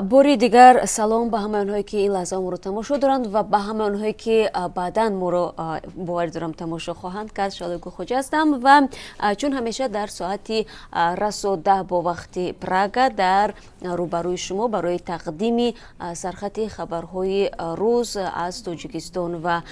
Бори дигар салом ба ҳамаи онҳое, ки ин лаҳза моро тамошо доранд, ва ба ҳамаи онҳое, ки баъдан моро, боварӣ дорам, тамошо хоҳанд кард. Шалои Гулхоҷа ҳастам ва чун ҳамеша дар соати расо 10 бо вақти Прага дар рӯбарӯи шумо барои тақдими сархати хабарҳои рӯз аз Тоҷикистон ва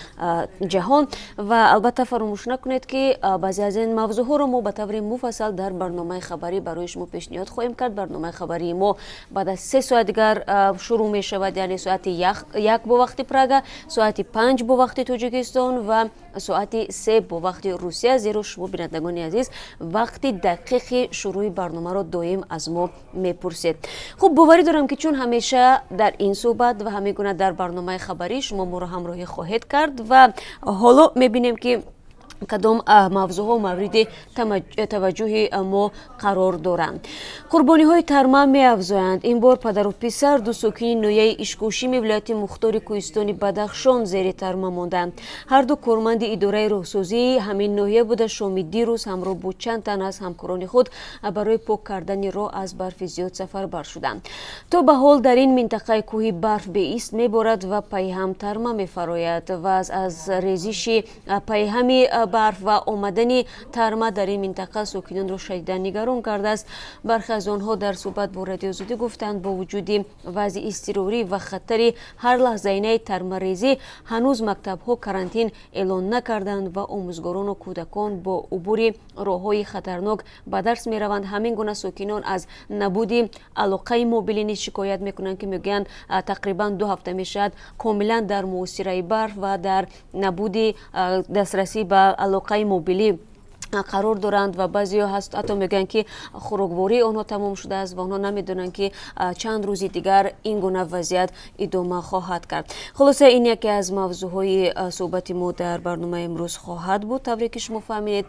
ҷаҳон. Ва албатта, фаромӯш накунед, ки баъзе аз ин мавзӯъҳоро мо ба таври муфассал дар барномаи хабарӣ барои шумо пешниҳод хоҳем кард. Барномаи хабарии мо баъд аз 3 соат дигар шурӯъ мешавад, яъне соати 1 бо вақти Прага, соати 5 бо вақти Тоҷикистон ва соати 3 бо вақти Русия, зеро шумо, бинандагони азиз, вақти дақиқи шурӯъи барномаро доим аз мо мепурсед. Хуб, боварӣ дорам, ки чун ҳамеша дар ин суҳбат ва ҳамин гуна дар барномаи хабарӣ шумо моро ҳамроҳӣ хоҳед кард. Ва ҳоло мебинем, ки кадом мавзӯъҳо мавриди таваҷҷӯҳи мо қарор доранд. Қурбониҳои тарма меафзоянд. Ин бор падару писар, ду сокини ноҳияи Ишкошими вилояти мухтори кӯҳистони Бадахшон, зери тарма монданд. Ҳарду корманди идораи роҳсозии ҳамин ноҳия буда, шоми дирӯз ҳамроҳ бо чанд тан аз ҳамкорони худ барои пок кардани роҳ аз барфи зиёд сафарбар шуданд. То ба ҳол дар ин минтақаи кӯҳӣ барф беист меборад ва пайҳам тарма мефарояд. Ва аз резиши пайҳами барф ва омадани тарма дар ин минтақа сокинонро шадидан нигарон кардааст. Бархе аз онҳо дар суҳбат бо Радиои Озодӣ гуфтанд, бо вуҷуди вазъи изтирорӣ ва хатари ҳар лаҳзаинаи тармарезӣ, ҳанӯз мактабҳо карантин эълон накарданд ва омӯзгорону кӯдакон бо убури роҳҳои хатарнок ба дарс мераванд. Ҳамин гуна сокинон аз набуди алоқаи мобилӣ низ шикоят мекунанд, ки мегӯянд, тақрибан 2 ҳафта мешавад, комилан дар муҳосираи барф ва дар набуди дастрасӣ ба алоқаи мобилӣ қарор доранд. Ва баъзеҳо ҳаст, ҳатто мегӯянд, ки хӯроквории онҳо тамом шудааст ва онҳо намедонанд, ки чанд рӯзи дигар ин гуна вазъият идома хоҳад кард. Хулоса, ин яке аз мавзӯъҳои суҳбати мо дар барномаи имрӯз хоҳад буд, тавре ки шумо фаҳмидед.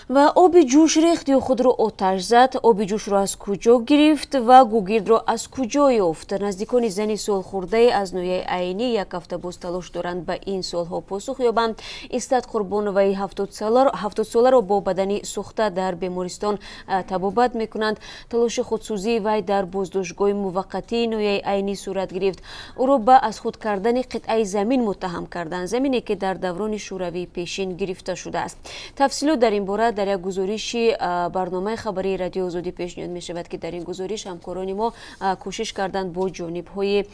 Ва оби ҷӯш рехт ё худро оташ зад? Оби ҷӯшро аз куҷо гирифт ва гугирдро аз куҷо ёфт? Наздикони зани солхӯрдае аз ноҳияи Айнӣ як ҳафта боз талош доранд, ба ин суолҳо посух ёбанд. Истат Қурбоноваи 70-соларо бо бадани сӯхта дар бемористон табобат мекунанд. Талоши худсӯзии вай дар боздоштгоҳи муваққатии ноҳияи Айнӣ сурат гирифт. Ӯро ба аз худ кардани қитъаи замин муттаҳам карданд, замине ки дар даврони Шӯравии пешин гирифта шудааст. Тафсилот дар ин бора дар як гузориши барномаи хабарии Радиои Озодӣ пешниҳод мешавад, ки дар ин гузориш ҳамкорони мо кӯшиш карданд бо ҷонибҳои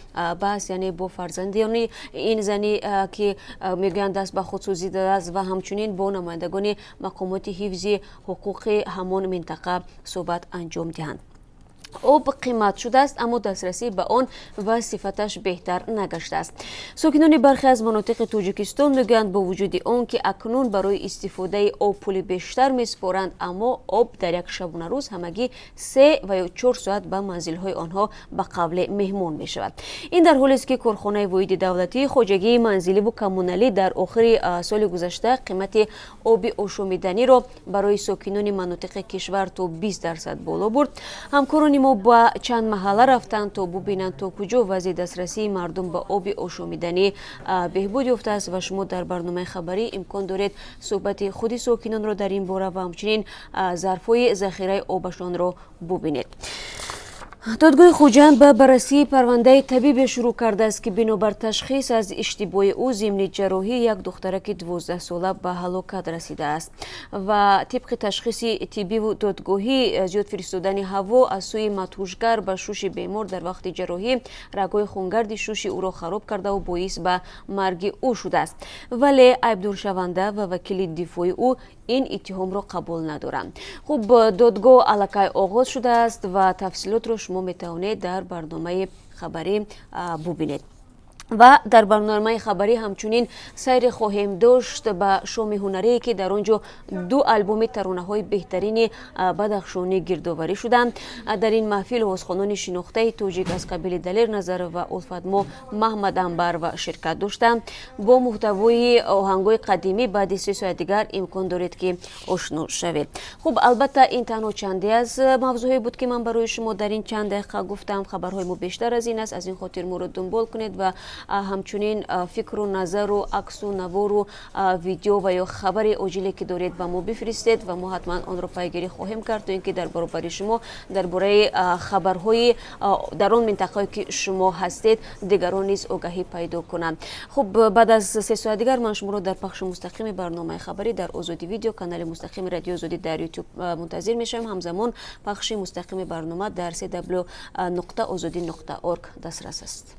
баҳс, яъне бо фарзандони ин зани, ки мегӯянд, даст ба худсӯзӣ додааст, ва ҳамчунин бо намояндагони мақомоти ҳифзи ҳуқуқи ҳамон минтақа суҳбат анҷом диҳанд. Об қимат шудааст, аммо дастрасӣ ба он ва сифаташ беҳтар нагаштааст. Сокинони бархе аз манотиқи Тоҷикистон мегӯянд, бо вуҷуди он ки акнун барои истифодаи об пули бештар месупоранд, аммо об дар як шабонарӯз ҳамагӣ 3 ва ё 4 соат ба манзилҳои онҳо ба қавле меҳмон мешавад. Ин дар ҳолест, ки корхонаи воҳиди давлатии хоҷагии манзиливу коммуналӣ дар охири соли гузашта қимати оби ошомиданиро барои сокинони манотиқи кишвар то 20% боло бурд. Ҳамкорони мо ба чанд маҳалла рафтанд, то бубинанд, то куҷо вазъи дастрасии мардум ба оби ошомиданӣ беҳбуд ёфтааст. Ва шумо дар барномаи хабарӣ имкон доред суҳбати худи сокинонро дар ин бора ва ҳамчунин зарфҳои захираи обашонро бубинед. Додгоҳи Хуҷанд ба баррасии парвандаи табибе шурӯъ кардааст, ки бинобар ташхис аз иштибоҳи ӯ зимни ҷарроҳӣ як духтараки 12-сола ба ҳалокат расидааст. Ва тибқи ташхиси тиббиву додгоҳӣ, зиёд фиристодани ҳаво аз сӯи мадҳушгар ба шуши бемор дар вақти ҷарроҳӣ рагҳои хунгарди шуши ӯро хароб кардаву боис ба марги ӯ шудааст. Вале айбдоршаванда ва вакили дифои ӯ ин иттиҳомро қабул надоранд. Хуб, додгоҳ аллакай оғоз шудааст ва тафсилотро шумо метавонед дар барномаи хабарӣ бубинед. Ва дар барномаи хабарӣ ҳамчунин сайре хоҳем дошт ба шоми ҳунарие, ки дар он ҷо ду албоми таронаҳои беҳтарини бадахшонӣ гирдоварӣ шуданд. Дар ин маҳфил овозхонони шинохтаи тоҷик аз қабили Далер Назаров ва Улфатмо Маҳмадамбарова ширкат доштанд. Бо муҳтавои оҳангҳои қадимӣ баъди 3 соат дигар имкон доред, ки ошно шавед. Хуб, албатта, ин танҳо чанде аз мавзӯъҳое буд, ки ман барои шумо дар ин чанд дақиқа гуфтам. Хабарҳои мо бештар аз ин аст, аз ин хотир моро дунбол кунед ва Ҳамчунин фикру назару, аксу навору, видео ва ё хабари оҷиле, ки доред, ба мо бифиристед ва мо ҳатман онро пайгирӣ хоҳем кард, то ин ки дар баробари шумо дар бораи хабарҳои дар он минтақае, ки шумо ҳастед, дигарон низ огаҳӣ пайдо кунанд. Хуб, баъд аз 3 соат дигар ман шуморо дар пахши мустақими барномаи хабарӣ дар Озодӣ Видео, канали мустақими Радиои Озодӣ дар Ютуб, мунтазир мешавем. Ҳамзамон пахши мустақими барнома дар cw.ozodi.org дастрас аст.